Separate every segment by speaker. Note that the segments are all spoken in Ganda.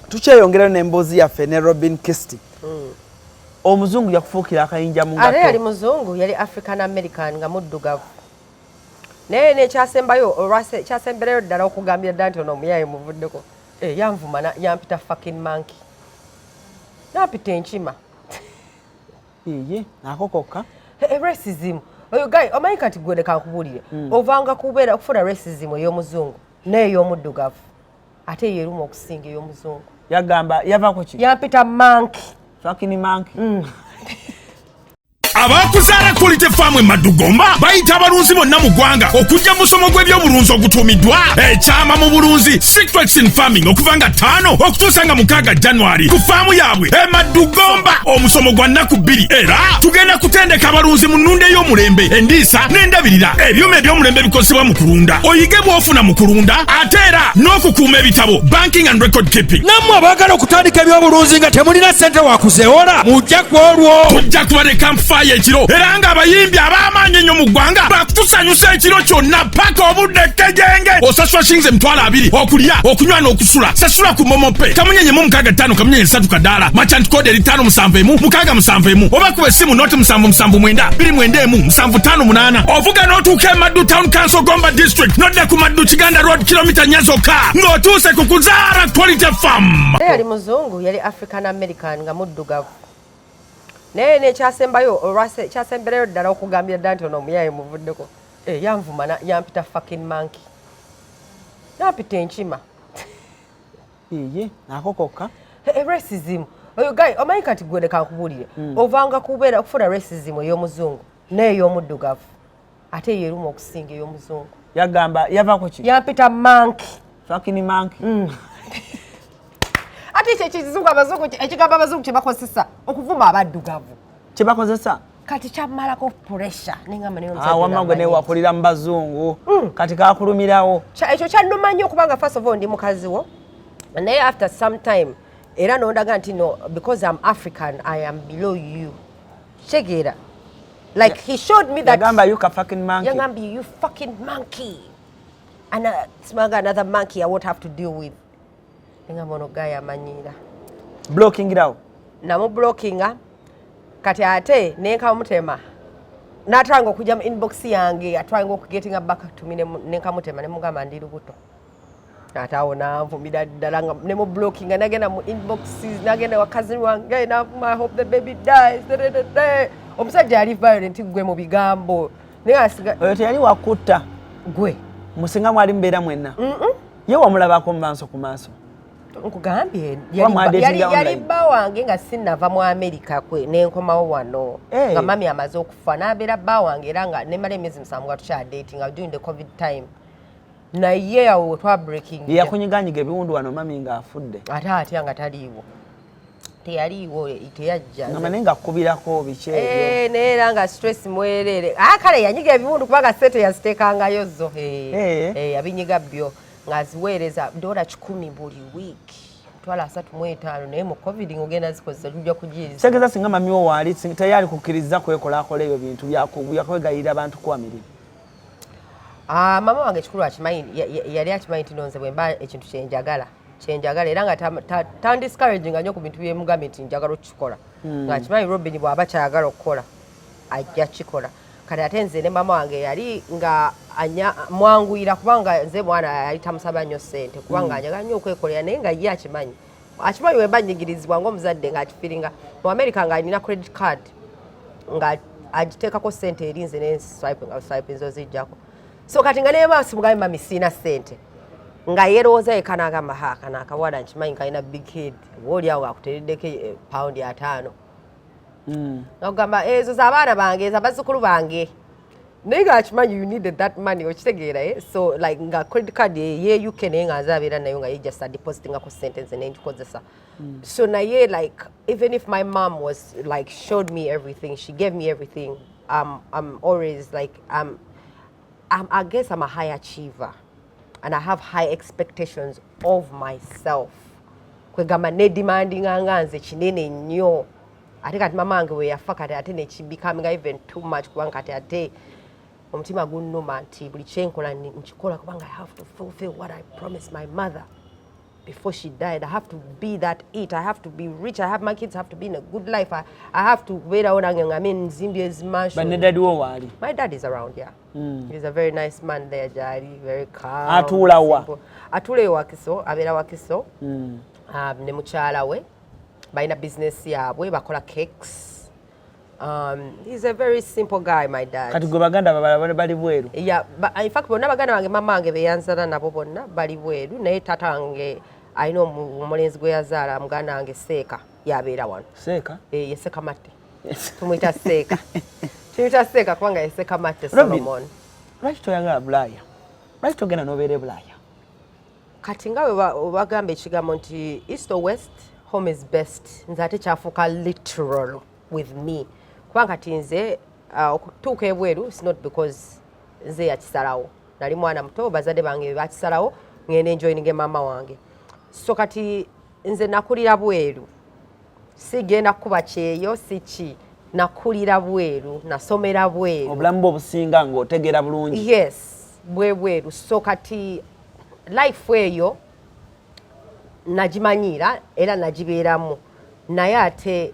Speaker 1: Tukyeyongerayo n'emboozi yaffe ne Robin Kisti. Omuzungu yakufuukira akayinja mu
Speaker 2: Ate yali
Speaker 1: ngato.
Speaker 2: muzungu, yali African American nga muddugavu, naye nekyasembayo, kyasemberayo ddala okugambira ddala nti ono omuyaye muvuddeko. Eh, yanvuma, yampita fucking monkey, nampita enkima.
Speaker 1: Iye, ako kokka?
Speaker 2: Eh, racism oyo guy, omanyi kati gwe leka nkubuulire, ovanga kubeera okufuna racism ey'omuzungu n'ey'omuddugavu, ate yeruma okusinga ey'omuzungu.
Speaker 1: Yagamba yava ku ki?
Speaker 2: Yampita monkey.
Speaker 1: Fucking monkey.
Speaker 3: Abakuzaala Quality Farm e Maddugomba bayita abalunzi bonna mu ggwanga okujja mu musomo gw'ebyobulunzi ogutuumiddwa Ekyama mu Bulunzi, Secrets in Farming, okuva nga 5 okutuusa nga 6 January ku faamu yaabwe e Maddugomba. Omusomo gwa nnaku 2 era tugenda kutendeka abalunzi mu nnunda ey'omulembe, endiisa n'endabirira, ebyuma eby'omulembe ebikozesebwa mu kulunda, oyige bw'ofuna mu kulunda, ate era n'okukuuma ebitabo, banking and record keeping.
Speaker 4: Nammwe abaagala okutandika ebyobulunzi nga temulina ssente wakuzeewola, mujja ku olwo.
Speaker 3: Tujja kuba ne campfire ekiro era ng'abayimbi ab'amaanyi ennyo mu ggwanga bakutusanyusa ekiro kyonna paka obudde kejenge. Osasula shillings 20,000 okulya, okunywa n'okusula. Sasula ku MoMo Pay *665*3 kadaala, merchant code eri 571 671, oba kuba essimu 077 9 291 758. Ovuga n'otuuka e Maddu Town Council, Gomba District, nodda ku Maddu Kiganda Road, kilomita 4 zokka ng'otuuse ku Kuzaara Quality Farm.
Speaker 2: Naye yali muzungu, yali African American nga muddugavu, naye nekyasembayo, kyasemberayo ddala okugambira ddala nti ono omuyaye muvuddeko. Eh, yanvuma, yampita fucking monkey, nampita enkima.
Speaker 1: Iye, ako kokka?
Speaker 2: Eh, racism oyo guy, omanyi kati gwe leka nkubuulire, ovanga kubeera okufuna racism ey'omuzungu n'ey'omuddugavu, ate yeruma okusinga ey'omuzungu.
Speaker 1: Yagamba yava ku ki?
Speaker 2: Yampita monkey.
Speaker 1: Fucking monkey.
Speaker 2: Ate ekyo ekizungu, abazungu, ekigambo abazungu kye bakozesa okuvuma abaddugavu.
Speaker 1: Kyebakozesa.
Speaker 2: Kati kyammalako pressure, nengamba naye
Speaker 1: Ah,
Speaker 2: omusajja
Speaker 1: wamma gwe
Speaker 2: ono amanyi.
Speaker 1: Newakulira mu bazungu, kati kakulumirawo.
Speaker 2: Ekyo kyannuma nnyo okubanga first of all ndi mukazi wo, naye after some time era nondaga nti no, because I'm African, I am below you. Kitegeera, like he showed me that.
Speaker 1: Yagamba you ka fucking monkey.
Speaker 2: Yagambye, "You fucking monkey," and smanga another monkey I won't have to deal with. Nengamba ono guy amanyiira.
Speaker 1: Blockingirawo.
Speaker 2: Namublockinga. Kati ate nenkamutema, natwanga okujja mu inbox yange, atwanga okugetinga back to me, nenkamutema, nemugamba ndi lubuto. Ate awo nanvumira ddala nga nemublockinga, nagenda mu inboxes, nagenda wa cousin wange navuma, "I hope the baby dies, da, da, da, da." Omusajja yali violent gwe mu bigambo, naye asiga.
Speaker 1: Oyo teyali wakutta?
Speaker 2: Gwe.
Speaker 1: Musinga mwali mubeera mwenna, ye wamulabako mu maaso ku maaso?
Speaker 2: Nkugambye.
Speaker 1: Oba mwadetinga
Speaker 2: Yali
Speaker 1: online?
Speaker 2: Bba wange nga sinnava mu Amerika kwe nenkomawo wano, nga mami amaze okufa, n'abeera bba wange era nga nemala emyezi 7 nga tukyadatinga during the COVID time, naye awo twa breaking.
Speaker 1: Ye yakunyiganyiga ebiwundu wano mami ng'afudde?
Speaker 2: Ate atya nga taliiwo, teyaliiwo, teyajja.
Speaker 1: Nga naye ng'akkubirako biki ebyo?
Speaker 2: Eh, naye era nga stress mwereere. Ah, kale yanyiga ebiwundu kubanga sente yaziteekangayo zo. Eh, eh, yabinyiga byo ng'aziweereza $100 buli wiiki, 35,000, naye mu COVID ng'ogenda zikozesa tujja kugiyiriza.
Speaker 1: Kitegeeza singa mami wo waali, teyali kukkiriza kwekolakola ebyo bintu byakwegayirira abantu kuwa mirimu?
Speaker 2: Ah, mama wange ekikulu akimanyi, yali akimanyi nti nonze bwe mba ekintu kyenjagala, kyenjagala, era nga tandiscouraginga nnyo ku bintu byemugambye nti njagala okukikola, ng'akimanyi Robin bw'aba kyayagala okukola ajja kikola. Kati ate nze ne mama wange yali nga mwanguyira kubanga nze mwana yali tamusaba nnyo ssente, kubanga anjagala nnyo okwekolera, naye nga ye akimanyi, akimanyi wemba nyigirizibwa ng'omuzadde ng'akifiringa. Mu America nga alina credit card nga agiteekako ssente eri nze nenswipe ozijjako. So kati nga naye simugambe mami siina ssente, nga yeerowooza yekka n'agamba, "Ha, kano akawala nkimanyi kalina big head, oba oli awo akutereddeko £50." Ngakugamba ezo z'abaana bange, ezo abazzukulu bange, naye ng'akimanyi you needed that money. Okitegeera, eh? So like nga credit card ye UK, naye nga nze abeera nayo, nga ye just adepositingako ssente nze nengikozesa. So naye like even if my mom was like showed me everything, she gave me everything, I'm always like I guess I'm a high achiever and I have high expectations of myself. Kwegamba nedemandinga nga nze kinene nnyo. Ate kati mama wange bwe yafa, kati ate nekibecominga even too much, kubanga kati ate omutima gunnuma nti buli kyenkola nkikola kubanga I have to fulfill what I promised my mother. Before she died, I have to be that it. I have to be rich. I have my kids have to be in a good life. I have to kubeerawo nange nga nzimbye ezi mansion.
Speaker 1: But ne daddy wo waali?
Speaker 2: My dad is around, yeah. He's a very nice man there, gyali, very calm.
Speaker 1: Atuula wa?
Speaker 2: Simple. Atuula eyo Wakiso, abeera Wakiso. Ne mukyala we. Balina business yaabwe, bakola cakes. He's a very simple guy, my dad.
Speaker 1: Kati gwe baganda babala bali bweru?
Speaker 2: Yeah, but in fact bonna baganda bange mama wange beyanzala nabo bonna bali bweru, naye taata wange alina omulenzi gwe yazaala, muganda wange Seeka, yabeera wano.
Speaker 1: Seeka?
Speaker 2: Eh, ye Seeka Matte. Tumuyita Seeka. Tumuyita Seeka kubanga ye Seeka Matte.
Speaker 1: Robin.
Speaker 2: Solomon.
Speaker 1: Lwaki toyagala Bulaaya? Lwaki togenda n'obeera e Bulaaya?
Speaker 2: Kati nga bwe bagamba ekigambo nti east or west, home is best, nze ate kyafuuka literal with me, kubanga kati nze okutuuka ebweru, it's not because nze yakisalawo. Nali mwana muto, bazadde bange bakisalawo ngende njoininge maama wange. So kati nze nakulira bweru, sigenda kukuba kyeyo, si ki, nakulira bweru, nasomera bweru.
Speaker 1: Obulamu bwe obusinga ng'otegeera bulungi.
Speaker 2: Yes, bwe bweru. So kati life eyo nagimanyiira era nagibeeramu, naye ate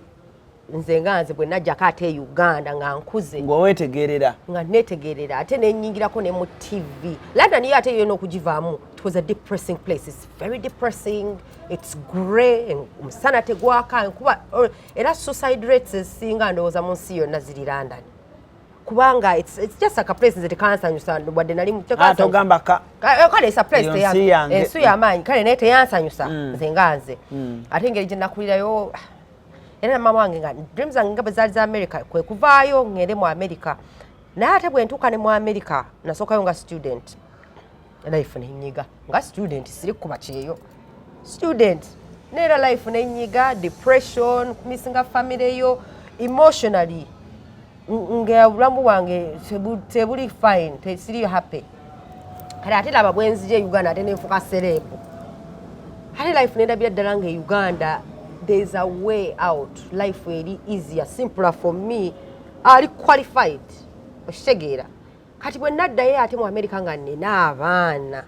Speaker 2: nze nga nze bwe najjako ate e Uganda nga nkuze,
Speaker 1: ng'oweetegerera,
Speaker 2: nga netegerera, ate nenyingirako ne mu TV. London yo ate yona okugivaamu, it was a depressing place. It's very depressing, it's grey, omusana tegwaka, enkuba, era suicide rates ezisinga ndowooza mu nsi yonna ziri London, kubanga it's just like a place nze tekansanyusa wadde nali
Speaker 1: Ah, togamba ka
Speaker 2: Kale it's a place
Speaker 1: Eyo nsi yange.
Speaker 2: Ensi y'amaanyi, kale naye teyansanyusa nze nga nze. Ate engeri gye nakulirayo, era na mama wange nga dreams zange nga bwe zaali za America, kwe kuvaayo ŋŋende mu America. Naye ate bwe ntuuka ne mu America, nasookayo nga student, life nenyiga nga student, siri kuba kyeyo student, neera life nenyiga, depression, missinga family yo emotionally, nga obulamu bwange tebuli fine, tesiri happy. Kale ate laba bwenzija e Uganda, ate nenfuka celeb, ate life nendabira ddala nga e Uganda there's a way out, life eri easier, simpler for me ali qualified, okitegeera? Kati bwe naddayo ate mu America nga nina abaana,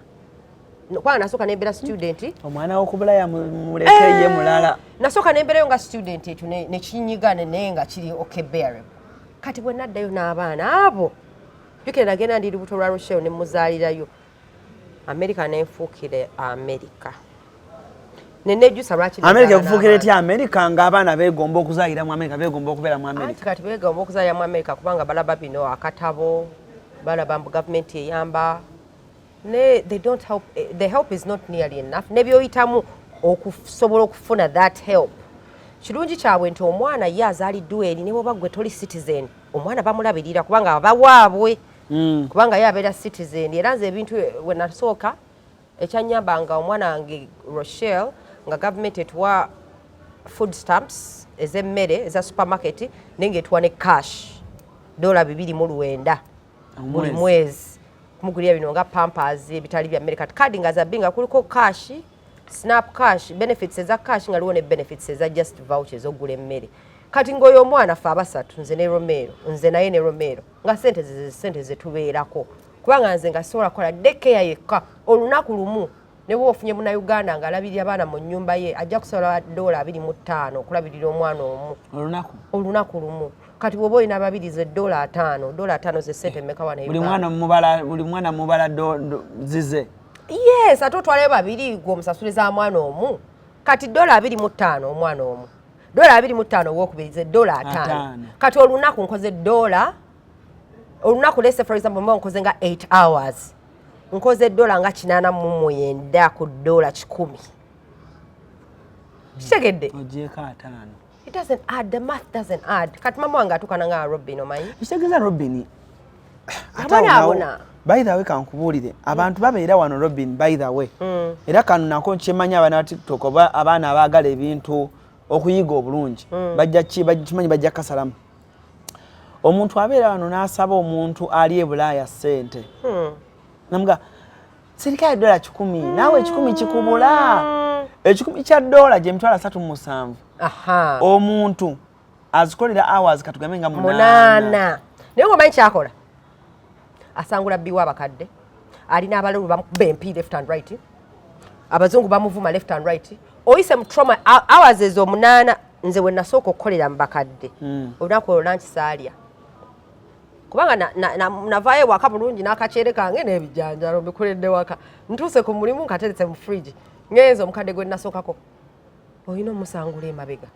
Speaker 2: kubanga nasooka nembeera student.
Speaker 1: Omwana w'okubulaya muleke ye mulala.
Speaker 2: Nasooka nembeerayo nga student, ekyo nekinyiga naye nga kiri okay, bearable. Kati bwe naddayo n'abaana abo, jjukira nagenda ndi lubuto lwa Rochelle, ne muzaalirayo America, nenfuukire America, nenejjusa lwaki
Speaker 1: America
Speaker 2: nazaala
Speaker 1: ekufuukira
Speaker 2: n'abaana.
Speaker 1: Etya America ng'abaana beegomba okuzaalira mu America, beegomba okubeera mu
Speaker 2: Anti
Speaker 1: America?
Speaker 2: Kati beegomba okuzaalira mu America kubanga balaba bino akatabo, balaba mbu gavumenti eyamba, ne they don't help, the help is not nearly enough. Ne byoyitamu okusobola okufuna that help, kirungi kyabwe nti omwana ye azaaliddwa eri, ne bwoba gwe toli citizen, omwana bamulabirira kubanga abawaabwe, kubanga ye abeera citizen. Era nze ebintu we nasooka ekyanyamba nga omwana wange Rochelle, nga gavumenti etuwa food stamps ez'emmere eza supermarket, naye ng'etuwa ne cash $29 buli
Speaker 1: Omwezi.
Speaker 2: mwezi kumugulira bino nga Pampers, ebitali bya mmere. Kati kadi nga zabbi nga kuliko cash, SNAP cash, benefits eza cash, nga liwo ne benefits eza just voucher ez'okugula emmere. Kati ng'oyo omwana, ffe abasatu, nze ne Romero, nze naye ne Romero, nga sente ze sente zetubeerako, kubanga nze nga sobola kukola daycare yekka olunaku lumu. Ne bwoba ofunye Munnayuganda ng'alabirira abaana mu nnyumba ye, ajja kusobola $25 okulabirira omwana omu.
Speaker 1: Olunaku?
Speaker 2: Olunaku lumu. Kati bw'oba olina babiri, ze $50. $50 ze sente mmeka wano e
Speaker 1: Buli
Speaker 2: Uganda?
Speaker 1: mwana mubala, buli mwana mubala zize.
Speaker 2: Yes, ate otwalayo babiri, gwe omusasule za mwana omu. Kati $25 omwana omu, $25 owokubiri, ze $50.
Speaker 1: Ataano.
Speaker 2: Kati olunaku nkoze dola, olunaku, let's say for example mba nkoze nga 8 hours, nkoze dola nga 89 ku $100. Kitegedde?
Speaker 1: Ogyeko 50.
Speaker 2: It doesn't add, the math doesn't add. Kati mama wange atuukana nga Robin, omanyi.
Speaker 1: Kitegeeza Robin
Speaker 2: Abonaabona.
Speaker 1: By the way, kankubuulire, abantu babeera wano, Robin, by the way, era kano nako nkyemanyi, abaana ba TikTok oba abaana abaagala ebintu okuyiga obulungi bajja kimanyi, bajja kasalamu. Omuntu abeera wano n'asaba omuntu ali e Bulaaya ssente, namuga sirikayo $100, naawe 100 kikubula, $100 gye 370,000. Omuntu azikolera hours katugambe nga 8.
Speaker 2: 8. Naye ngaomanyi kyakola, asangula bbiwa abakadde, alina abalulu bamukuba empi left and right. Abazungu bamuvuma left and right. Oyise mu trauma hours ezo 8. Nze we nasooka okukolera mu bakadde, olunaku olwo lunch saalya, kubanga navaayo waka bulungi n'akaceere kange n'ebijanjalo mbikoledde waka. Ntuuse ku mulimu, nkateretse mu fridge, ngenze omukadde gwe nasookako, olina omusangula emabega.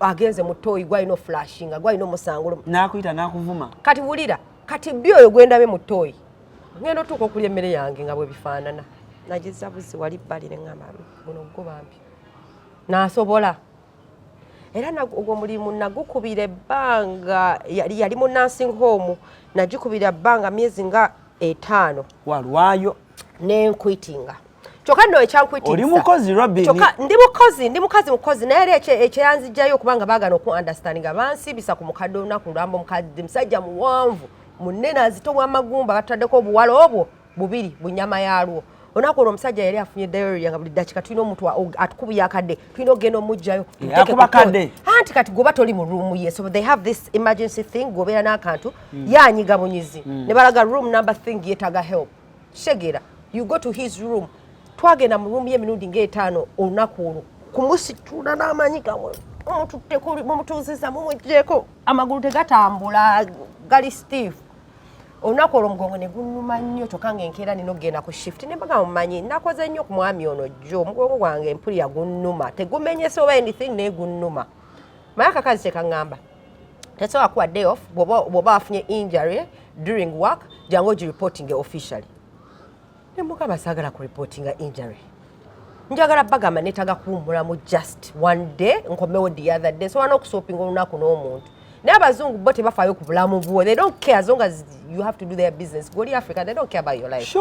Speaker 2: Agenze mu toilet, gwalina oflushinga, gwalina omusangula.
Speaker 1: N'akuyita n'akuvuma.
Speaker 2: Kati wulira, kati bi oyo gwendabe mu toilet, ngenda otuuka okulya emmere yange nga bwe bifaanana, nagiza buzi wali bbali, neŋŋamba, "Guno gwo bambi nasobola." Era ogwo omulimu nagukubira ebbanga, yali mu nursing home, nagikubira ebbanga myezi nga 5.
Speaker 1: Walwayo.
Speaker 2: Nenquitinga. Kyokka nno ekyanquitingisa
Speaker 1: Oli mukozi, Robin.
Speaker 2: Kyokka ndi mukozi, ndi mukazi mukozi, naye era ekyeyanzijjayo okubanga baagana oku understandinga, bansiibisa ku mukadde olunaku lulamba. Omukadde musajja muwanvu, munene, azitowa amagumba, bataddeko obuwala obwo bubiri bunyama yalwo. Olunaku olwo omusajja yali afunye diarrhea, nga buli dakiika tulina omuntu atukubiye akadde, tulina okugenda omugjayo.
Speaker 1: Akuba kadde?
Speaker 2: Anti kati goba toli mu room ye, so they have this emergency thing, gobeera n'akantu yanyiga bunyizi ne balaga room number thing, yeetaaga help. Kitegeera, you go to his room. Twagenda mu room ye emirundi ng'etaano olunaku olwo kumusitula n'amanyi gamwe, mumututteko, mumutuuziza, mumugyeko, amagulu tegatambula, gali stiff. Olunaku olwo omugongo ne gunnuma nnyo, kyokka nga enkeera nina okugenda ku shift. Ne mbagamba, mumanyi nakoze nnyo ku mwami ono jjo, omugongo gwange mpulira gunnuma, tegumenyese oba anything, naye gunnuma. Maye akakazi kyekaŋŋamba, tesobola kuwa day off. Bw'oba wafunye injury during work, jangu ogireporting officially. Ne mugamba, saagala ku reportinga injury, njagala bagamba neetaaga kuwummulamu just one day, nkomewo the other day. Sobola n'okuswapinga olunaku n'omuntu. Naye abazungu bo tebafaayo ku bulamu bwo. They don't care as long as you have to do their business. Goli Africa, they don't care about your life.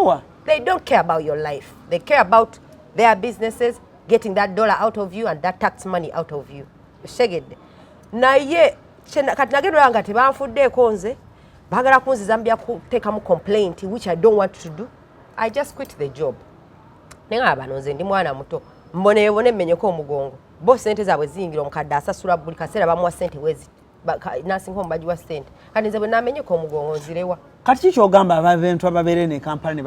Speaker 2: They don't care about your life. They care about their businesses, getting that dollar out of you and that tax money out of you. Okitegedde? Naye kati nagenda olaba nga tebanfuddeeko, nze baagala kunziza mu byakuteekamu complaint, which I don't want to do. I just quit the job. Naye nga bano, nze ndi mwana muto, mboneebone, mmenyeko omugongo, bo sente zaabwe ziyingira. Omukadde asasula buli kaseera, bamuwa sente wezi, nursing home bagiwa sente. Kati nze bwe namenyeka omugongo, nzirewa?
Speaker 1: Kati ki kyogamba abantu ababeere ne Kampala ne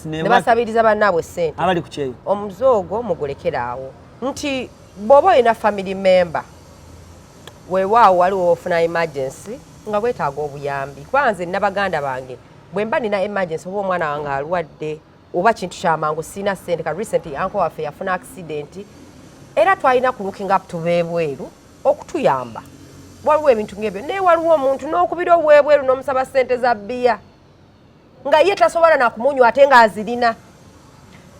Speaker 2: ne basabiriza bannaabwe sente?
Speaker 1: Abali ku kyeyo.
Speaker 2: Omuze ogwo mugulekere awo, nti bw'oba olina family member, weewaawo waliwo ofuna emergency nga weetaaga obuyambi. Kubanga nze nina baganda bange, bwe mba nina emergency, oba omwana wange alwadde, oba kintu kyamangu, sirina ssente. Ka recently uncle waffe yafuna accident, era twalina ku looking up to beebweru okutuyamba. Waliwo ebintu ng'ebyo, naye waliwo omuntu n'okubira obwebweru n'omusaba ssente za bbiya nga ye tasobola nakumunywa, ate ng'azirina.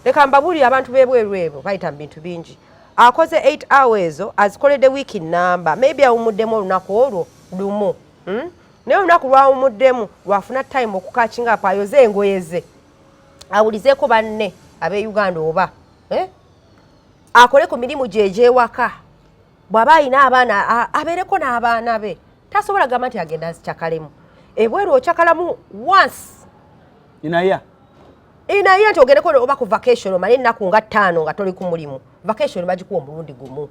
Speaker 2: Leka mbabuulire, abantu b'ebweru ebyo bayita mu bintu bingi. Akoze 8 hours ezo, azikoledde wiiki namba, maybe awumuddemu olunaku olwo lumu, Naye olunaku lwawumuddemu lwafuna time okucatchinga up, ayoze engoye ze, awulizeeko banne ab'e Uganda, oba eh? Akole ku mirimu gye egy'ewaka. Bw'aba alina abaana, abeereko n'abaana be. Tasobola gamba nti agenda azikyakalemu. Ebweru okyakalamu once
Speaker 1: inaya.
Speaker 2: Inaye nti ogendeko oba ku vacation, omale ennaku nga 5 nga toli ku mulimu. Vacation bagikuwa omulundi gumu,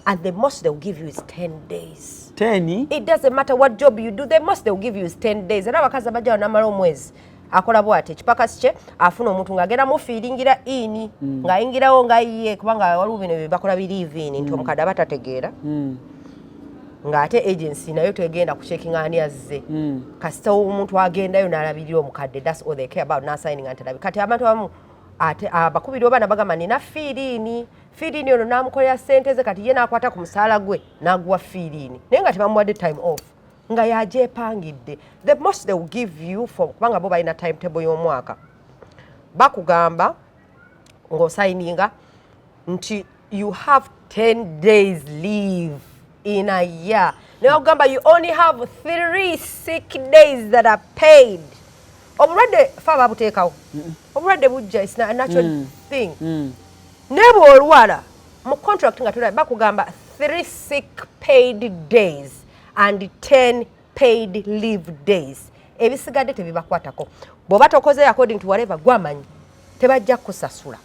Speaker 2: and the most they will give you is 10 days.
Speaker 1: 10?
Speaker 2: It doesn't matter what job you do, the most they will give you is 10 days. Era abakazi abajjawo namala omwezi, akola bwati ekipakasi kye, afuna omuntu ng'agenda mufillingira in, ng'ayingirawo nga ye, kubanga waliwo bino bye bakola bi live-in, nti omukadde aba tategeera, ng'ate agency nayo tegenda kucheckinga ani azze. Kasita omuntu agendayo n'alabirira omukadde, that's all they care about, n'asigninga nti alabi. Kati abantu abamu ate abakubiri oba nabagamba, nina fill-in. Fill-in ono n'amukolera sente ze, kati ye n'akwata ku musaala gwe n'aguwa fill-in, naye nga tebamuwadde time off, nga yagyepangidde. The most they will give you for, kubanga bo balina timetable y'omwaka, bakugamba ng'osigninga nti you have 10 days leave in a year, naye bakugamba you only have 3 sick days that are paid. Obulwadde fe ababuteekawo, obulwadde bujja, it's a natural thing. Naye bw'olwala mu contract nga tolaba, bakugamba 3 sick paid days and 10 paid leave days. Ebisigadde tebibakwatako. Bw'oba tokoze according to whatever gwamanyi, tebajja kukusasula.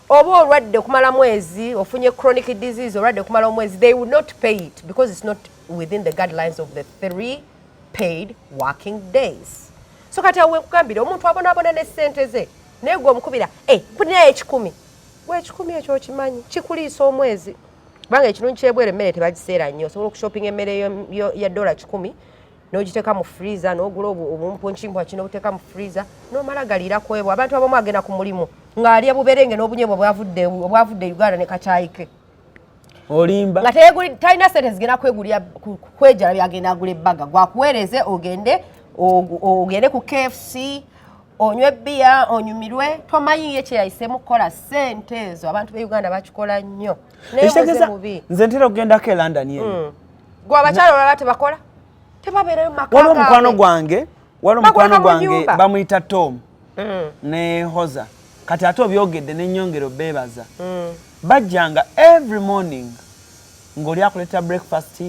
Speaker 2: Oba olwadde okumala mwezi, ofunye chronic disease, olwadde okumala omwezi, they will not pay it because it's not within the guidelines of the 3 paid working days. So kati awo wekugambira, omuntu abonaabona ne ssente ze. Naye gwe omukubira, "Eh, mpulirayo 100." Gwe 100 ekyo okimanyi kikuliisa omwezi, kubanga ekirungi kyebweru emmere tebagiseera nnyo. Osobola okushoppinga emmere ya $100 n'ogiteeka mu freezer, n'ogula obumpunkimpwa kino obuteeka mu freezer n'omala galiira kwebwo. Abantu abamu agenda ku mulimu ng'alya buberenge n'obunyebwa obwavudde Uganda ne kacyayi ke.
Speaker 1: Olimba.
Speaker 2: Nga talina sente zigenda kwegulira kwejala byagenda agula ebbaga. Gwakuweereze ogende ogende ku KFC onywe bbiya onyumirwe. Tomanyi ye kyeyayisemu kukola sente ezo. Abantu be Uganda bakikola nnyo, naye muze
Speaker 1: Ekitegeeza
Speaker 2: mubi.
Speaker 1: Nze ntera okugendako e London eyo.
Speaker 2: Gwe abakyala olaba tebakola, tebabeerayo mu maka
Speaker 1: Waliwo mukwano
Speaker 2: gaabwe.
Speaker 1: gwange, waliwo
Speaker 2: Baguleka
Speaker 1: mukwano
Speaker 2: mu
Speaker 1: gwange
Speaker 2: nnyumba.
Speaker 1: bamuyita Tom ne Hoza. Kati ate obyogedde nenyongero beebaza. Bajjanga every morning ng'oli akuleeta breakfast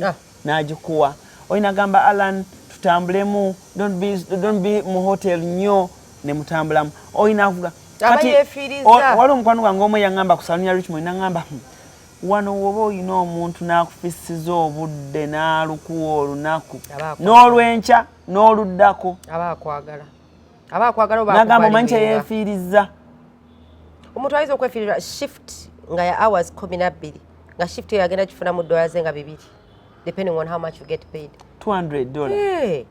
Speaker 1: n'agikuwa. Olina gamba, "Alan, tutambulemu, don't be mu hotel nnyo." Ne mutambulamu, olina avuga.
Speaker 2: Aba
Speaker 1: Kati,
Speaker 2: yeefiiriza.
Speaker 1: Waliwo omukwano gwange omu yaŋŋamba ku saloon ya Richmond, naŋŋamba, wano woba olina omuntu n'akufisiza obudde n'alukuwa olunaku
Speaker 2: Aba akwagala.
Speaker 1: n'olwenkya n'oluddako."
Speaker 2: Aba akwagala, aba akwagala oba
Speaker 1: Nagamba, omanyi
Speaker 2: akuvaluinga.
Speaker 1: kyeyeefiiriza.
Speaker 2: Omuntu ayinza okwefiirira shift nga ya hours 12, nga shift eyo agenda gifunamu dola ze nga 2, depending on how much you get paid.
Speaker 1: $200.
Speaker 2: Hey,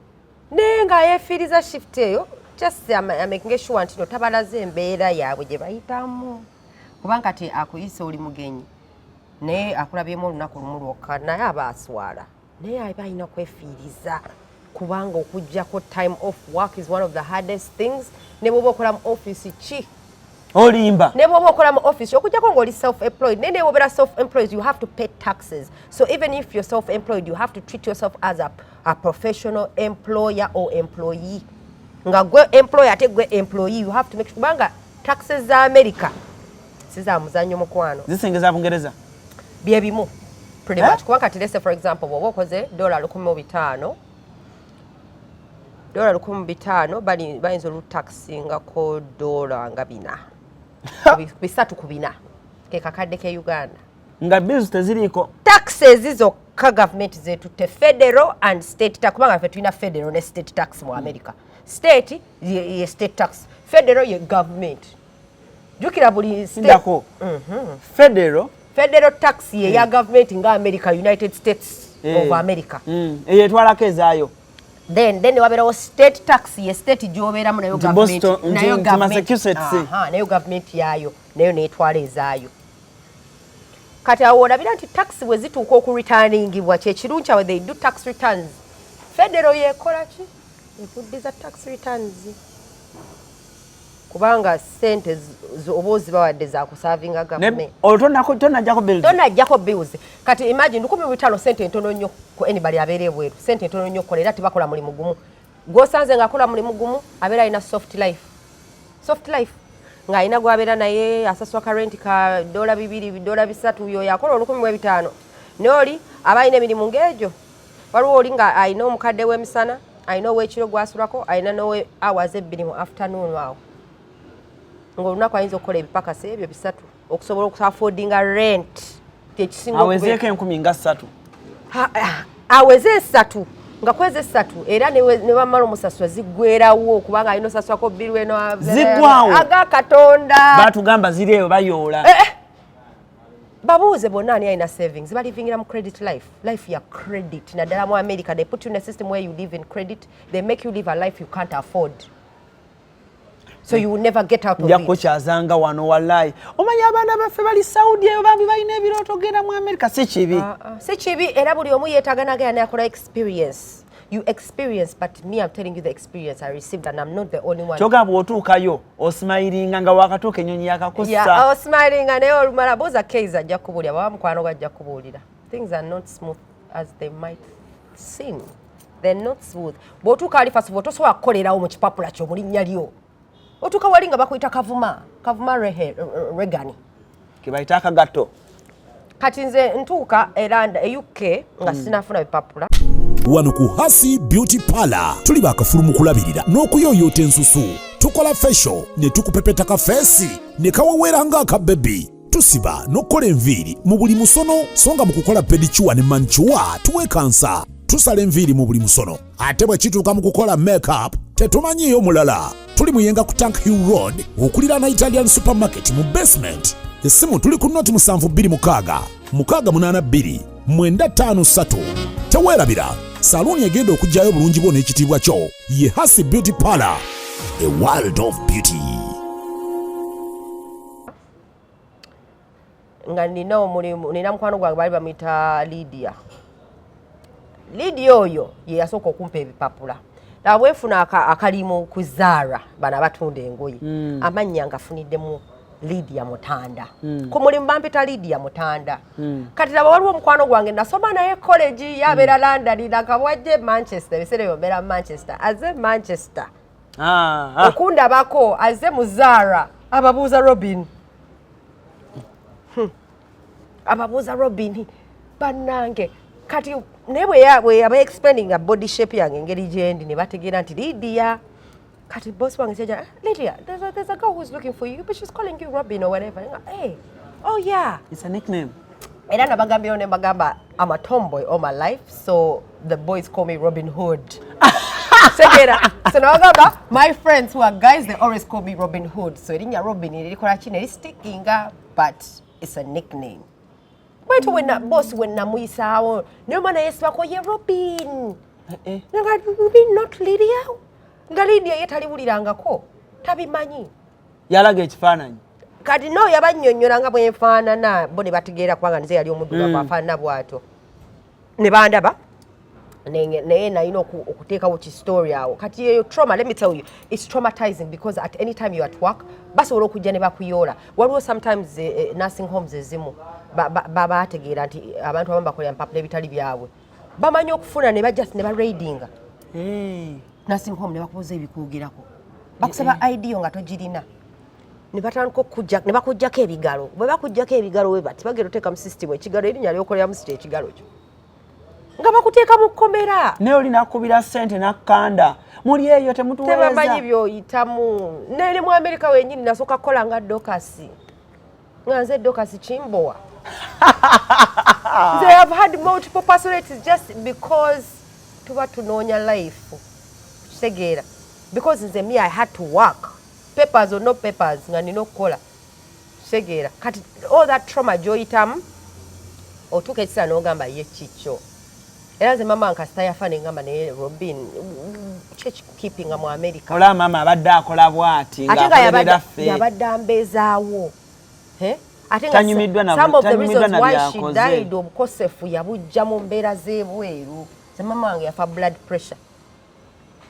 Speaker 2: naye nga yeefiiriza shift eyo just amakinge sure nti no tabalaze embeera yaabwe gye bayitamu, kubanga ti akuyise oli mugenyi naye akulabyemu olunaku lumu lwokka, naye aba aswala, naye aba alina kwefiiriza, kubanga okugjako time off work is one of the hardest things, ne bwoba okola mu office ki.
Speaker 1: Olimba.
Speaker 2: Ne bwoba okola mu office, okujjako ng'oli self employed, naye ne bwobeera self employed, you have to pay taxes. So even if you're self employed, you have to treat yourself as a professional employer or employee, nga gwe employer ate gwe employee. You have to make sure, kubanga taxes za America si za muzannyo, mukwano.
Speaker 1: Zisengeza Bungereza.
Speaker 2: Byebimu pretty
Speaker 1: Eh?
Speaker 2: much, kubanga kati let's say, for example, bw'oba okoze $1,500, $1,500 bayinza olutaxingako dola nga 400, 300 ku 400, ke kakadde ke Uganda.
Speaker 1: Nga bills teziriiko.
Speaker 2: Taxes zokka gavumenti zetutte, federal and state tax, kubanga ffe tulina federal ne state tax mu America. State ye state tax, federal ye government. Jjukira buli state
Speaker 1: Ndako federal.
Speaker 2: Federal tax ye ya government nga America, United States of America.
Speaker 1: Eyo etwalako ezaayo.
Speaker 2: Then wabeerawo state tax, ye state gy'obeeramu nayo
Speaker 1: Nti
Speaker 2: government-
Speaker 1: Boston,
Speaker 2: nayo
Speaker 1: nti
Speaker 2: government-
Speaker 1: Massachusetts.
Speaker 2: Aha, nayo gavumenti yaayo nayo neetwala ezaayo. Kati awo olabira nti tax bwe zituuka okureturningibwa, kyekirungi awo they do tax returns. Federal yekola ki? Ekuddiza tax returns, kubanga sente oba ozibawadde zakuservinga gavumenti.
Speaker 1: Olwo tonajjako bills.
Speaker 2: Tonajjako bills. Kati imagine 1,500, sente entono nnyo ku anybody abeera ebweru, sente entono nnyo okukola, era tebakola mulimu gumu. Gwosanze ng'akola mulimu gumu abeera alina soft life, soft life ng'alina gwabeera naye asasula ka rent ka $2, $3. Yoyo akola 1,500, naye oli aba alina emirimu ng'egyo. Waliwo oli nga alina omukadde w'emisana, alina ow'ekiro gwasulako, alina n'owe hours 2 mu afternoon. Awo ng'olunaku ayinza okukola ebipakasi ebyo 3 okusobola okuaffordinga rent, kyekisinga.
Speaker 1: Awezeeko 30,000.
Speaker 2: Aweze 3, nga kwezi 3 era ne bamala omusasula ziggwerawo, kubanga alina osasulako bill eno.
Speaker 1: Ziggwawo?
Speaker 2: Aga Katonda.
Speaker 1: Batugamba ziri eyo bayoola.
Speaker 2: Eh, eh. Babuuze bonna ani alina savings. Balivingira mu credit life, life ya credit, naddala mu America. They put you in a system where you live in credit. They make you live a life you can't afford, so you will never get out of
Speaker 1: Nja
Speaker 2: it.
Speaker 1: Kukyazanga wano, wallayi omanyi abaana baffe bali Saudi eyo bambi balina ebirooto genda mu Amerika. Si kibi.
Speaker 2: Ah, ah. Si kibi, era buli omu yeetaaga nagenda nakola experience. You experience, but me, I'm telling you the experience I received, and I'm not the only one.
Speaker 1: Kyogamba bw'otuukayo osmilinga nga wakatuuka ennyonyi yakakussa.
Speaker 2: Yeah, osmilinga, naye olumala buuza Keiza, ajja kubuulira, baba mukwano gwe ajja kubuulira. Things are not smooth as they might seem. They're not smooth. Bw'otuuka ali, first of all, tosobola kukolerawo mu kipapula kyo mu linnya lyo. Otuuka wali nga bakuyita Kavuma, Kavuma Regani.
Speaker 1: Kebayita akagatto.
Speaker 2: Kati nze ntuuka era e UK nga sinafuna bipapula.
Speaker 5: Wano ku Hasi Beauty Parlor tuli bakafulu mu kulabirira n'okuyooyoota ensusu. Tukola facial ne tukupepeta ka face ne kawewera ng'akabebi. Tusiba n'okukola enviiri mu buli musono, so nga mu kukola pedicure ne manicure tuwekansa. Tusala enviiri mu buli musono, ate bwe kituuka mu kukola makeup tetumanyiiyo mulala. Tuli Muyenga ku Tank Hill Road okuliraana Italian Supermarket mu basement. Essimu tuli ku noti 726 682 953. Teweerabira, saluuni egenda okuggyayo obulungi bwo n'ekitiibwa kyo ye Hasi Beauty Parlor, a world of beauty.
Speaker 2: Nga nina omulimu, nina mukwano gwange baali bamuyita Lydia. Lydia oyo ye yasooka okumpa ebipapula. Laba bwenfuna akalimu ku Zara, bano abatunda engoye, amannya ngafuniddemu Lydia Mutanda. Ku mulimu bampita Lydia Mutanda. Kati laba, waliwo omukwano gwange nasoma naye college, yabeera London, nakabwajje Manchester, ebiseera ebyo mbeera Manchester, aze Manchester okundabako, aze mu Zara, ababuuza Robin. Ababuuza Robin, bannange. Kati naye bwe yaba explaining body shape yange, engeri gyendi, ne bategeera nti Lydia. Kati boss wange said, "Ah, Lydia, there's a girl who's looking for you, but she's calling you Robin or whatever." Nga, "Hey, oh yeah."
Speaker 1: It's a nickname.
Speaker 2: Era nabagambirawo ne mbagamba, I'm a tomboy all my life, so the boys call me Robin Hood. Segera. So nabagamba, my friends who are guys, they always call me Robin Hood. So erinnya Robin lirikola ki ne listickinga, but it's a nickname. Bwetyo wenna boss we namuyisaawo, naye omwana yeesibako ye Robin.
Speaker 1: Eh.
Speaker 2: Nga Robin, not Lydia. Nga Lydia ye taliwulirangako, tabimanyi.
Speaker 1: Yalaga ekifaananyi.
Speaker 2: Kati no yabannyonnyola nga bwenfaanana, bo ne bategeera kubanga nze yali omuddugavu afaanana bw'atyo, ne bandaba. Naye nalina okuteekawo ki story awo. Kati eyo trauma, let me tell you, it's traumatizing because at any time you at work basobola okujja ne bakuyoola. Waliwo sometimes nursing homes ezimu bategeera nti abantu abamu bakolera mpapula ebitali byabwe, bamanyi okufuna ne bajja ne baraidinga nursing home ne bakubuza ebikwogerako, bakusaba ID yo nga togirina, ne batandika okujja ne bakuggyako ebigalo. Bwe bakuggyako ebigalo, we bati bagenda oteeka mu system ekigalo, erinnya lyokolera mu system, ekigalo kyo nga bakuteeka mu kkomera.
Speaker 1: Naye oli nakubira ssente nakkanda muli eyo.
Speaker 2: Tebamanyi
Speaker 1: Temutuweereza.
Speaker 2: Byoyitamu. Nene mu Amerika wenyini nasooka kukola nga Dorcas, nga nze Dorcas Kimbowa. Nze have had multiple personalities just because tuba tunoonya life, kitegeera? Because nze, me, I had to work, papers or no papers, nga nina okukola, kitegeera? Kati all that trauma gy'oyitamu, otuuka ekiseera n'ogamba ye kikyo. Era nze mama nkasita yafa, nengamba, naye Robin, kyekikukeepinga mu America?
Speaker 1: Olaba maama abadde akola bw'ati
Speaker 2: Ate nga
Speaker 1: ng'akolerera ffe.
Speaker 2: Yabadde ambeezaawo. Eh? Ate nga
Speaker 1: Tanyumiddwa
Speaker 2: some of the
Speaker 1: tanyumiddwa
Speaker 2: reasons
Speaker 1: na
Speaker 2: why she
Speaker 1: byakoze.
Speaker 2: died, obukosefu yabujja mu mbeera z'ebweru. Nze mama wange yafa blood pressure,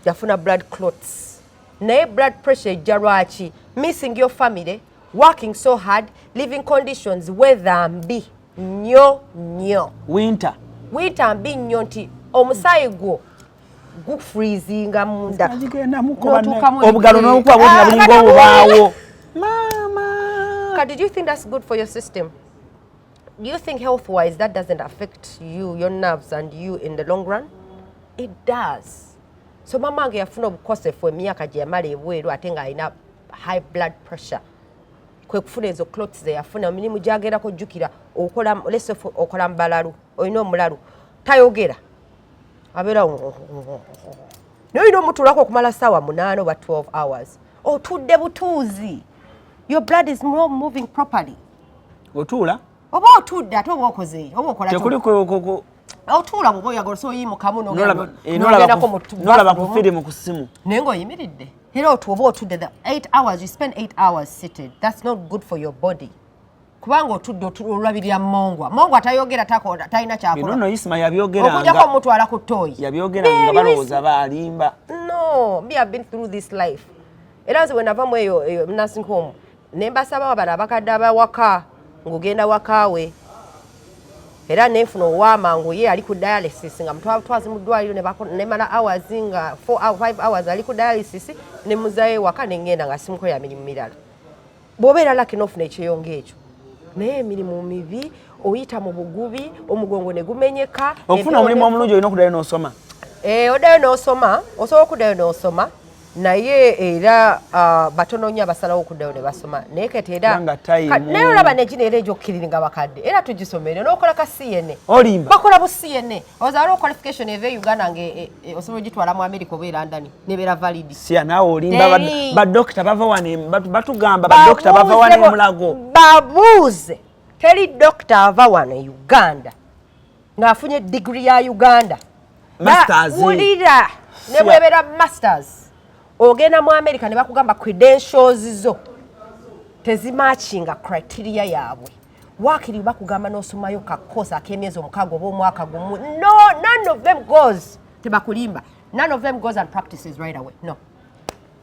Speaker 2: yafuna blood clots. Naye blood pressure ejja lwaki? Missing your family, working so hard, living conditions, weather mbi nnyo nnyo.
Speaker 1: Winter.
Speaker 2: Winter mbi nnyo nti omusaayi gwo gufreezinga munda. N'otuukamu
Speaker 1: Obugalo n'obukuba bwoti nga
Speaker 2: Ah,
Speaker 1: bulinga
Speaker 2: kati
Speaker 1: obubaawo, maama.
Speaker 2: Kati do you think that's good for your system? Do you think health-wise that doesn't affect you, your nerves and you in the long run? It does. So mama wange yafuna obukosefu emyaka gye yamala ebweru, ate ng'alina high blood pressure, kwe kufuna ezo clots ze yafuna. Emirimu gyagendako, jjukira okola, let's say okola mubalalu, olina omulalu tayogera, abeera naye olina omutuulako okumala ssaawa 8 oba 12 hours, otudde butuuzi, your blood is not moving properly.
Speaker 1: Otuula.
Speaker 2: Oba otudde, ate oba okoze, oba okola.
Speaker 1: Tekuli
Speaker 2: Otuula bwoba oyagala, osobola oyimukamu
Speaker 1: Nolaba
Speaker 2: n'ogendako mu
Speaker 1: ku
Speaker 2: bathroom.
Speaker 1: firimu ku ssimu.
Speaker 2: Naye ng'oyimiridde, era oba otudde the 8 hours, you spend 8 hours seated, that's not good for your body, kubanga otudde olabirira mongwa mongwa tayogera, takola, talina
Speaker 1: Bino
Speaker 2: kyakola.
Speaker 1: nno Isima yabyogeranga.
Speaker 2: Okujjako omutwala ku toyi.
Speaker 1: Yabyogeranga nga balowooza baalimba.
Speaker 2: No, me, have been through this life. Era nze bwe nava mu eyo nursing home, ne mbasaba bano abakadde abawaka ng'ogenda wakaawe, era nenfuna ow'amangu, ye ali ku dialysis, nga mutwazi mu ddwaliro, ne mala hours nga 4 5 hours ali ku dialysis, ne muzayo ewaka, ne ngenda nga simukolera mirimu mirala. Bw'obeera lucky n'ofuna ekyeyonga ekyo, naye emirimu mibi, oyita mu bugubi, omugongo ne gumenyeka.
Speaker 1: Okufuna omulimu omulungi olina okuddayo n'osoma.
Speaker 2: Eh, oddayo n'osoma, osobola okuddayo n'osoma. Naye era batono nnyo abasalawo okuddayo ne basoma. Naye kati era
Speaker 1: Kubanga time-
Speaker 2: naye olaba negino era egyokkiriringa bakadde, era tugisomere n'okola ka CNA.
Speaker 1: Olimba.
Speaker 2: Bakola bu CNA. Oza waliwo qualification eva e Uganda nga osobola ogitwala mu America oba e London nebeera valid.
Speaker 1: Siya, naawe olimba.
Speaker 2: Teri.
Speaker 1: Badokita bava wano, batugamba badokita bava wano emulago.
Speaker 2: Babuuze, teri dokita ava wano e Uganda ng'afunye digiri ya Uganda.
Speaker 1: Masters.
Speaker 2: Wulira, ne bw'ebeera masters, ogenda mu America ne bakugamba credentials zo tezimatchinga criteria yaabwe. Waakiri bakugamba n'osomayo ka course ak'emyezi 6 oba omwaka gumu. No, none of them goes, tebakulimba, none of them goes and practices right away. No,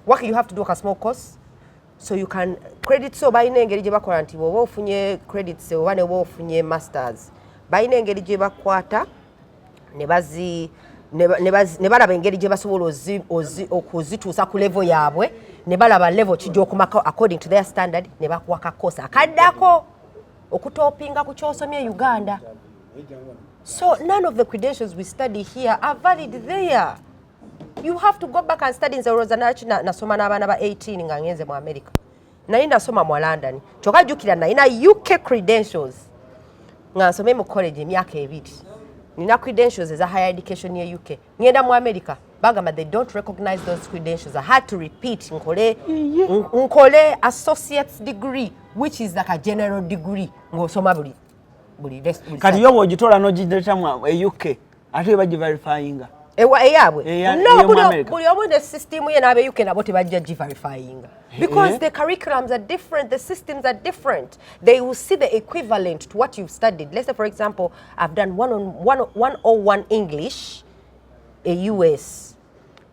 Speaker 2: wakiri you have to do a small course so you can credits. So balina engeri gye bakola nti bw'oba ofunye credits oba ne bwoba ofunye masters, balina engeri gye bakwata ne bazi ne ba- ne bazi- ne balaba engeri gye basobola okuzituusa ku level yaabwe, ne balaba level kijja okumako according to their standard, ne bakuwa ka course akaddako okutopinga ku kyosomye e Uganda. So none of the credentials we study here are valid there. You have to go back and study. Nze olowooza naki nasoma n'abaana ba 18 nga ngenze mu America. Naye nasoma mu London, kyokka jjukira nalina UK credentials nga nsome mu college emyaka 2. Nina credentials eza higher education ye UK. Ngenda mu America, bagamba they don't recognize those credentials. I had to repeat, nkole associate's degree, which is like a general degree ng'osoma buli
Speaker 1: Kati yo bw'ogitoola n'ogiretamu e UK, ate bagiverifyinga?
Speaker 2: Eyaabwe? No,
Speaker 1: Ey'omu America.
Speaker 2: Buli omu ne system ye. N'abe UK nabo tebajja giverifyinga because the curriculums are different, the systems are different. They will see the equivalent to what you've studied. Let's say, for example, I've done one on one, 101 English a US.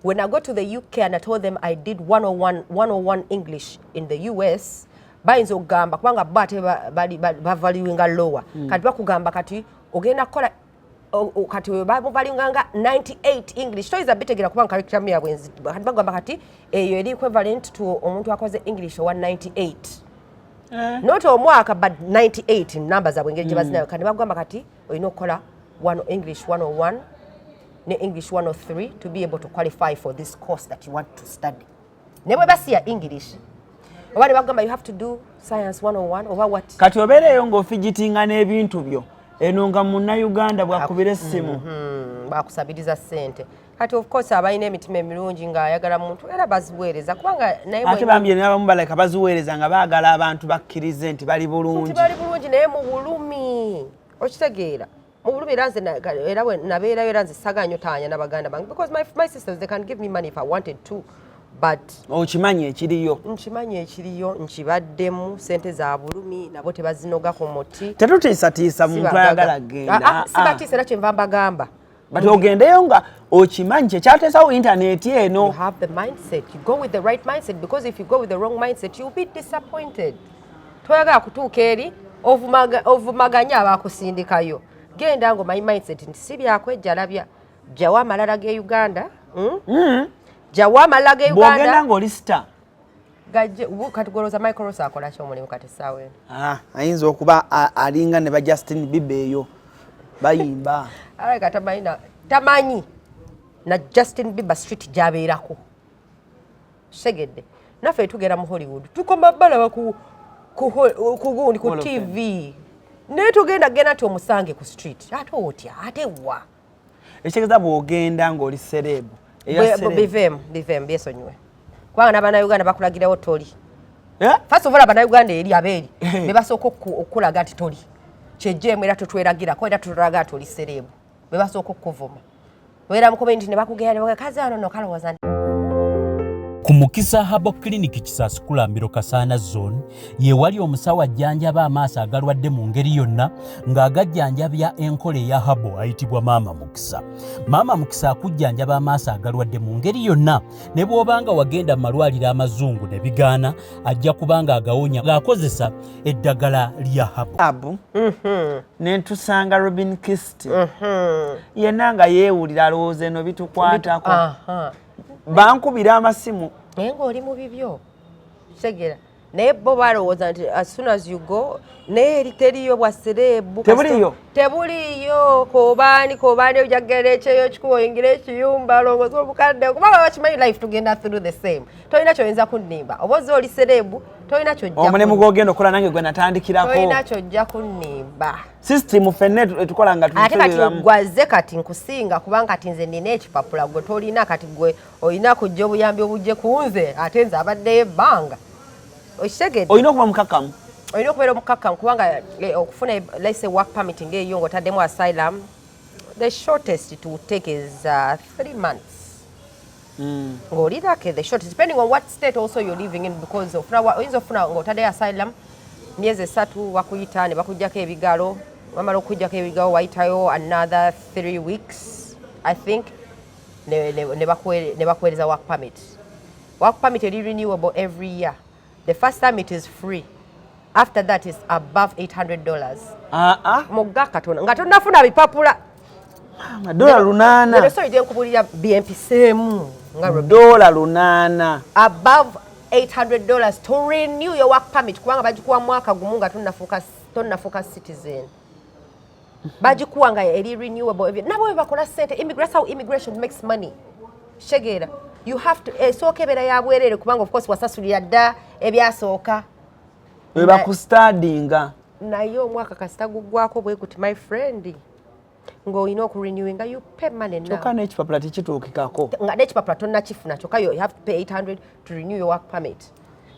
Speaker 2: When I go to the UK and I told them I did 101, 101 English in the US, bayinza okugamba, kubanga bo ate bavaluinga lower. Kati bakugamba kati ogenda kukola kati bamuvaluinga nga 98 English. Toyinza bitegera kubanga curriculum yaabwe kati bagamba kati eyo eri equivalent to omuntu akoze English owa 98, not omwaka but 98 namba zaabwe engeri gye bazinayo. Kati bagamba kati olina okukola one English 101 ne English 103 to be able to qualify for this course that you want to study. Ne bwe basiya English oba ne bagamba you have to do science 101 oba what.
Speaker 1: Kati obeereeyo ng'ofigitinga n'ebintu byo eno nga munnayuganda bwakubira essimu.
Speaker 2: Bakusabiriza ssente. Kati of course abalina emitima emirungi ng'ayagala muntu era baziweereza kubanga naye
Speaker 1: Ate bambi n'abamu baleka baziweereza nga baagala abantu bakkirize nti bali bulungi.
Speaker 2: Nti bali bulungi, naye mu bulumi, okitegeera, mu bulumi. Era nze era bwe nabeerayo, era nze saagala nnyo taanya n'abaganda bange because my sisters, they can give me money if I wanted to, but
Speaker 1: Okimanyi ekiriyo.
Speaker 2: Nkimanyi ekiriyo, nkibaddemu. Sente za bulumi, nabo tebazinoga ku muti.
Speaker 1: Tetutiisatiisa muntu
Speaker 2: Sibagaga.
Speaker 1: ayagala genda.
Speaker 2: Ah, ah, sibatiisa, era kyenva mbagamba.
Speaker 1: But ogendeyo nga okimanyi kyekyateesawo intaneti eno.
Speaker 2: You have the mindset, you go with the right mindset, because if you go with the wrong mindset, you'll be disappointed. Toyagala kutuuka eri ovumaganye abakusindikayo. Genda ng'omanyi mindset nti si byakwejjalabya. Jjawo amalala g'e Uganda, Jjawo amalala g'e
Speaker 1: Bw'ogenda
Speaker 2: Uganda.
Speaker 1: ng'oli star.
Speaker 2: Gajje kati golooza Michael Ross akola ki omulimu kati essaawa eno?
Speaker 1: Ah, ayinza okuba alinga ne ba Justin Bieber eyo bayimba.
Speaker 2: Alabika tamanyi tamanyi na Justin Bieber street gy'abeerako. Segedde naffe tugenda mu Hollywood, tukoma balaba ku gundi ku
Speaker 1: Hall of
Speaker 2: TV, naye tugenda genda nti omusange ku street, ate otya, ate wa?
Speaker 1: Ekitegeeza bw'ogenda ng'oli celeb eya celeb.
Speaker 2: Biveemu, biveemu, byesonyiwe, kubanga n'abannayuganda bakulagirawo toli.
Speaker 1: Eh?
Speaker 2: First of all, abannayuganda eri abeeri be basooka okukulaga nti toli kyejjeemu, era totweragirako, era tutulaga nti oli celeb. Be basooka okukuvuma. Obeera mu community ne bakugera ne bagamba, kazi ano no kalowooza nti
Speaker 6: Ku Mukisa Herbal Clinic, Kisaasi Kulambiro, Kasaana Zone, ye wali omusawo ajjanjaba amaaso agalwadde mu ngeri yonna ng'agajjanjabya enkola eya herbal, ayitibwa Maama Mukisa. Maama Mukisa akujjanjaba amaaso agalwadde mu ngeri yonna, ne bw'obanga wagenda mu malwaliro amazungu ne bigaana, ajja kuba nga agawonya ng'akozesa eddagala lya herbal.
Speaker 1: Abu ne ntusanga Robin Kist yenna nga yeewulira alowooza eno bitukwatako. Bankubira amasimu.
Speaker 2: Naye ng'oli mu bibyo, kitegeera. Naye bo balowooza nti as soon as you go, naye eri teriyo bwa celeb.
Speaker 1: Tebuliyo?
Speaker 2: Tebuliyo. Kobaani kobaani, ojagera ekyeyo kikuba, oyingira ekiyumba, olongoza obukadde, kubanga bakimanyi life tugenda through the same. Tolina kyoyinza kunnimba oba ozze oli celeb, tolina kyojja
Speaker 1: Omulimu gwogenda okukola nange gwe natandikirako.
Speaker 2: Tolina kyojja kunnimba.
Speaker 1: System ffenna etukola nga
Speaker 2: Ate kati
Speaker 1: tulimu.
Speaker 2: Gwazze kati nkusinga, kubanga kati nze nina ekipapula, gwe tolina. Kati gwe olina kujja obuyambi obujje ku nze, ate nze abaddeyo ebbanga, okitegedde?
Speaker 1: Olina okuba mukakkamu.
Speaker 2: Olina okubeera omukakkamu, kubanga okufuna let's say work permit ng'eyo ng'otaddemu asylum, the shortest it will take is 3 months ng'oli lucky. The shortest, depending on what state also you're living in, because ofuna oyinza okufuna ng'otaddeyo asylum myezi 3, bakuyita ne bakuggyako ebigalo. Bamala okuggyako ebigalo, wayitayo another 3 weeks, I think, ne bakuweereza work permit. Work permit eri renewable every year. The first time it is free, after that is above $800.
Speaker 1: Aa.
Speaker 2: Mugga katono nga tonnafuna bipapula.
Speaker 1: $800.
Speaker 2: Lero sorry, gyenkubulira byempiseemu nga
Speaker 1: $800.
Speaker 2: Above $800 to renew your work permit, kubanga bagikuwa mwaka gumu nga tonnafuuka citizen. Bagikuwa nga eri renewable. Nabo bwe bakola sente. That's how immigration makes money. Kitegeera, you have to esooka ebeera ya bwereere, kubanga of course wasasulira dda ebyasooka.
Speaker 1: We bakusitadinga.
Speaker 2: Naye omwaka kasita guggwako bwe guti, my friend, ng'olina okurenewinga, you pay money now.
Speaker 1: Kyokka n'ekipapula tekituukikako.
Speaker 2: Nga n'ekipapula tonnakifuna, kyokka you have to pay 800 to renew your work permit.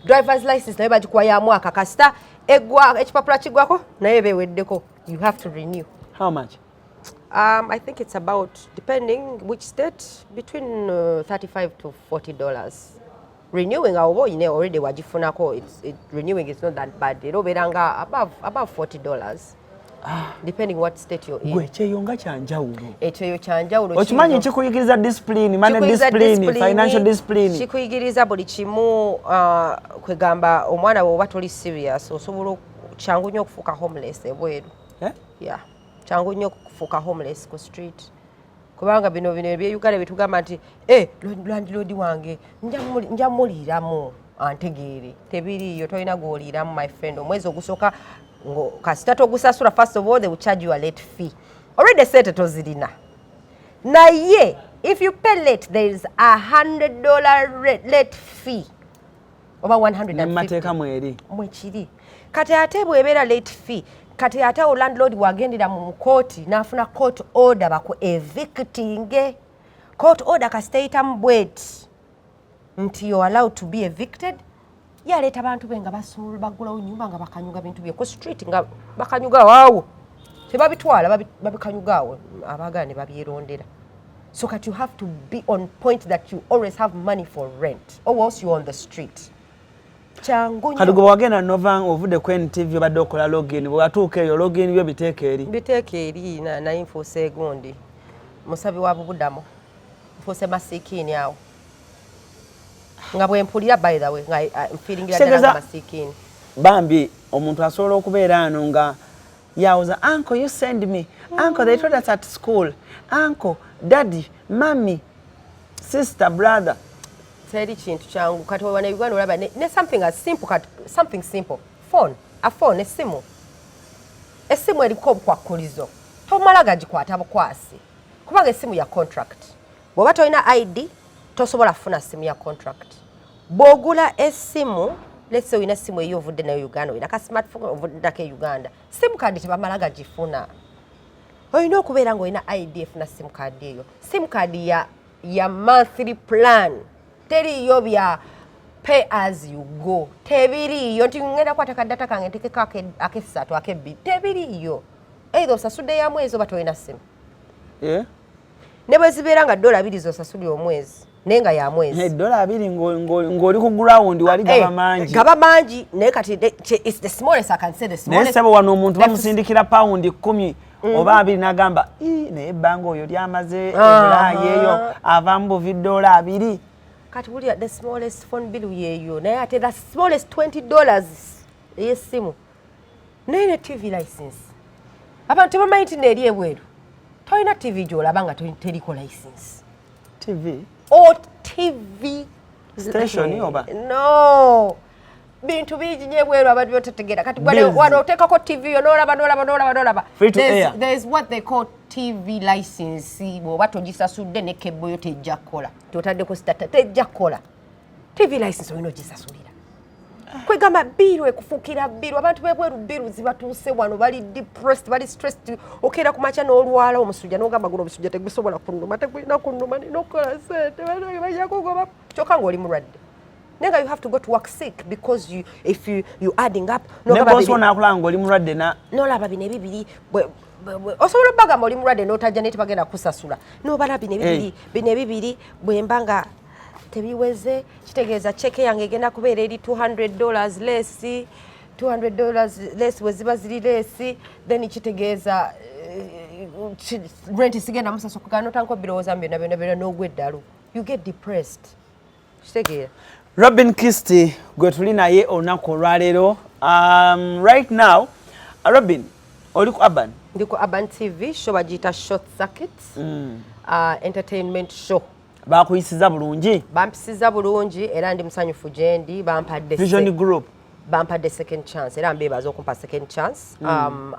Speaker 2: Drivers license nayo bagikuwa ya mwaka, kasita eggwa ekipapula kiggwako, naye beeweddeko, you have to renew.
Speaker 1: How much?
Speaker 2: I think it's about, depending which state, between 35 to $40. Renewing awo oba oyina already wagifunako, renewing is not that bad. Era obeera nga above $40, depending what state you're in.
Speaker 1: Gwe ekyeyo nga kyanjawulo.
Speaker 2: Ekyeyo kyanjawulo.
Speaker 1: Okimanyi kikuyigiriza discipline, money
Speaker 2: Kikuyigiriza
Speaker 1: discipline,
Speaker 2: discipline,
Speaker 1: financial discipline.
Speaker 2: Kikuyigiriza buli kimu. Kwegamba omwana bw'oba toli serious, osobola kyangu nnyo okufuuka homeless ebweru.
Speaker 1: Eh?
Speaker 2: Yeah, kyangu nnyo okufuuka homeless ku street, kubanga bino ebye Uganda byetugamba nti eh, landlord wange nja muliiramu antegeere, tebiriiyo. Tolina gw'oliiramu, my friend. Omwezi ogusooka kasita togusasula, first of all they will charge you a late fee. Already sente tozirina, naye if you pay late, there is a $100 late fee oba 150.
Speaker 1: Ne mumateeka mweri.
Speaker 2: Mwekiri. Kati ate bw'ebeera late fee, kati ate awo landlord wagendera mu kooti n'afuna court order baku evictinge. Court order kasita eyitamu bweti nti you allowed to be evicted, yaleeta abantu be nga baggulawo nyumba nga bakanyuga bintu bye ku street, nga bakanyuga waawo, tebabitwala, babikanyuga awo, abaagala ne babyerondera. So kati you have to be on point that you always have money for rent, or else you're on the street. Kyangu
Speaker 1: Kati
Speaker 2: nnyo.
Speaker 1: Gwe wagenda nova ovudde ku NTV, obadde okola login, bwewatuuka eyo login byo biteeka eri.
Speaker 2: Mbiteeka eri naye nfuuse egundi musabi wa bubudamu, nfuuse masiikiini awo nga bwe mpulira. By the way, nga nfiiringira ddala nga masiikiini.
Speaker 1: Bambi, omuntu asobola okubeera ano nga yawuza, "Uncle, you send me. Uncle, they told us at school. Uncle, daddy, mummy, sister, brother."
Speaker 2: Teri kintu kyangu. Kati wana Uganda olaba ne something as simple, kati something simple, phone, a phone, essimu, essimu eriko obukwakkulizo, tomala gagikwata bukwasi, kubanga essimu ya contract. Bw'oba tolina ID tosobola kufuna simu ya contract. Bw'ogula essimu, let's say olina essimu eyo ovudde nayo Uganda, olina ka smartphone ovudde nako e Uganda, sim card tebamala gagifuna. Olina okubeera ng'olina ID efuna sim card eyo. Sim card ya monthly plan, teriiyo bya pay as you go, tebiriiyo nti ngenda kwata ka data kange ntekeko akesatu akebbiri, tebiriiyo. Either osasudde ya mwezi oba tolina simu.
Speaker 1: Eh?
Speaker 2: Ne bwe zibeera nga $2 zosasulira omwezi, naye nga ya mwezi.
Speaker 1: $20 ng'oli ku ground wali gaba mangi.
Speaker 2: Gaba mangi, naye kati it's the smallest I can say, the
Speaker 1: Naye
Speaker 2: smallest.
Speaker 1: sebo, wano omuntu bamusindikira pawundi 10 oba 20 n'agamba, "Ii, naye ebbanga oyo lyamaze ebulaayi eyo avamu buvi $20."
Speaker 2: Kati wulira, the smallest phone bill yeeyo, naye ate the smallest $20 ey'essimu, naye ne TV license, abantu tebamanyi nti neeri ebweru tolina TV gy'olaba nga teriko license.
Speaker 1: TV?
Speaker 2: O TV.
Speaker 1: Station oba?
Speaker 2: No. Bintu bingi nnyo ebweru abantu byotategeera. Kati
Speaker 1: Bills.
Speaker 2: wano oteekako TV yo n'olaba, n'olaba, n'olaba, n'olaba.
Speaker 1: Free to air.
Speaker 2: There's what they call TV license. Bw'oba togisasudde, ne cable yo tejja kukola. Totaddeko starter, tejja kukola. TV license olina ogisasulira. Kwegamba bill ekufuukira bill. Abantu bebweru bill zibatuuse wano, bali depressed, bali stressed. Okeera ku makya n'olwala omusujja, n'ogamba, "Guno omusujja tegusobola kunnuma, tegulina kunnuma, nina okukola sente, bannange bajja kugoba." Kyokka ng'oli mulwadde, naye nga you have to go to work sick because you, if you, you adding up,
Speaker 1: Ne
Speaker 2: n'ogamba
Speaker 1: bosi onaakulaba ng'oli mulwadde na
Speaker 2: n'olaba bino ebibiri osobola obbagamba oli mulwadde n'otajja, naye tebagenda kusasula. N'obala bino ebibiri, bino ebibiri bwe mba nga tebiweze, kitegeeza cheque yange egenda kubeera eri $200 less. $200 less bwe ziba ziri less, then kitegeeza rent sigenda musasuka. Notandika obirowoozamu byonna byonna byonna, n'ogwa eddalu, you get depressed, kitegeera?
Speaker 1: Robin Kisti gwe tuli naye olunaku olwaleero. Right now, Robin, oli ku Urban.
Speaker 2: Ndi ku Urban TV, show bagiyita Short Circuit, entertainment show.
Speaker 1: Bakuyisiza bulungi?
Speaker 2: Bampisiza bulungi era ndi musanyufu gyendi. Bampadde
Speaker 1: Vision Group.
Speaker 2: Bampadde second chance era mbeebaza okumpa second chance.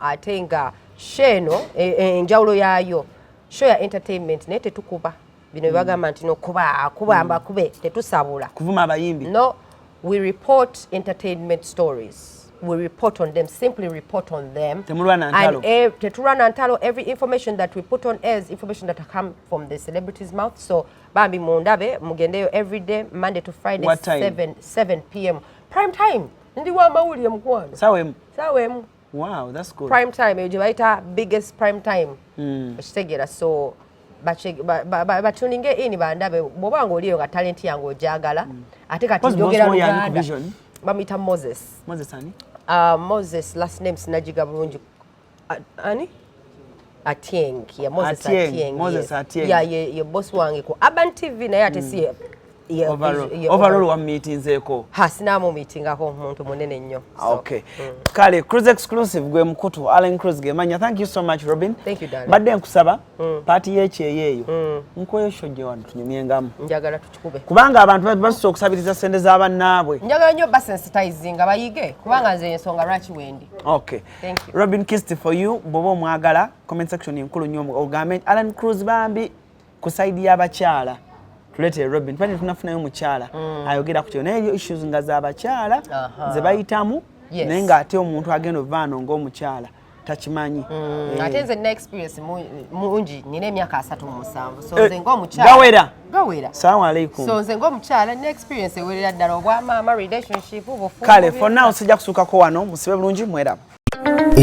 Speaker 2: Ate nga show eno enjawulo yaayo, show ya entertainment, naye tetukuba bino byebagamba nti nokuba kuba mbakube, tetusabula.
Speaker 1: Kuvuma abayimbi?
Speaker 2: No, we report entertainment stories. We report on them, simply report on them.
Speaker 1: Temulwana ntalo.
Speaker 2: And tetulwana ntalo. Every information that we put on air is information that come from the celebrity's mouth. So bambi mundabe, mugendeyo every day, Monday to Friday.
Speaker 1: What time?
Speaker 2: 7 p.m. prime time. Ndi wa mawulire, mukwano.
Speaker 1: Sawa emu?
Speaker 2: Sawa emu.
Speaker 1: Wow, that's good.
Speaker 2: Prime time eyo gye bayita biggest prime time, okitegeera? So batuninge in, bandabe. Bw'oba nga oliyo nga talent yange ogyagala, ate kati
Speaker 1: Mpozi
Speaker 2: njogera
Speaker 1: boss wo yani ku
Speaker 2: Luganda.
Speaker 1: Vision?
Speaker 2: Bamuyita Moses.
Speaker 1: Moses ani?
Speaker 2: Moses, last name sinagiga bulungi. Ani Atieng ya Moses.
Speaker 1: Atieng,
Speaker 2: Atieng,
Speaker 1: Moses
Speaker 2: yes.
Speaker 1: Atieng.
Speaker 2: Ya ye boss wange ku Urban TV, naye ate si
Speaker 1: Overall,
Speaker 2: ye
Speaker 1: overall wamumeetinzeeko?
Speaker 2: Ha, sinaamumeetingako, muntu munene nnyo. So,
Speaker 1: Okay, kale, Cruise Exclusive gwe mukutu, Allen Cruise gemanya. Thank you so much, Robin.
Speaker 2: Thank you, darling.
Speaker 1: Mbadde nkusaba paati y'ekyeyo eyo nkweyo shojje wano tunyumyengamu.
Speaker 2: Njagala tukikube.
Speaker 1: Kubanga abantu basusa okusabiriza sente z'abannaabwe.
Speaker 2: Njagala nnyo basensitizinga bayige, kubanga nze ensonga lwaki wendi.
Speaker 1: Okay.
Speaker 2: Thank you.
Speaker 1: Robin Kist for you. Bw'oba omwagala, comment section enkulu nnyo, ogambe nti Alan Cruz bambi ku side y'abakyala tuleetere Robin. Tubadde tunafunayo omukyala ayogera ku kyo, naye eriyo issues nga z'abakyala ze bayitamu, naye ng'ate omuntu agenda ovaano ng'omukyala takimanyi.
Speaker 2: Ate nze nina experience mungi, nina emyaka 37, so
Speaker 1: Eh,
Speaker 2: nze ng'omukyala
Speaker 1: gawera.
Speaker 2: Gawera.
Speaker 1: Salamu alaikum.
Speaker 2: So nze ng'omukyala nina experience ewerera ddala, obwamaama, relationship, obufumbo,
Speaker 1: Kale, for
Speaker 2: byonna.
Speaker 1: now sijja kusuukako wano. Musibe bulungi, mweraba.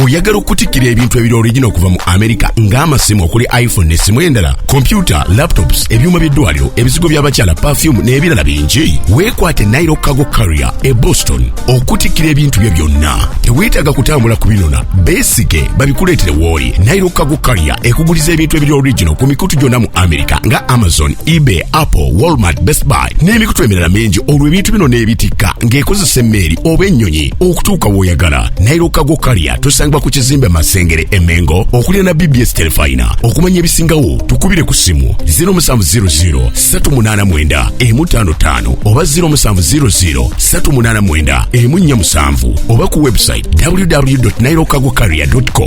Speaker 3: Oyagala okutikkira ebintu ebiri original okuva mu Amerika, ng'amasimu okuli iPhone n'essimu endala, kompyuta, laptops, ebyuma by'eddwaliro, ebizigo by'abakyala, perfume n'ebirala bingi? Weekwate Nairo Cargo Carrier e Boston okutikkira ebintu byo byonna. Teweetaaga kutambula kubinona, beesige babikuleetere w'oli. Nairo Cargo Carrier ekuguliza ebintu ebiri original ku mikutu gyonna mu Amerika nga Amazon, eBay, Apple, Walmart, Best Buy n'emikutu emirala mingi. Olwo ebintu bino n'ebitikka ng'ekozesa emmeeri oba ennyonyi okutuuka w'oyagala. Nairo Cargo Carrier tosangibwa ku kizimbe Masengere e Mengo, okuliraana BBS Terefayina. Okumanya ebisingawo, tukubire ku ssimu 0700 389 155 oba 0700 389 147 oba ku website www nairocargocarrier com.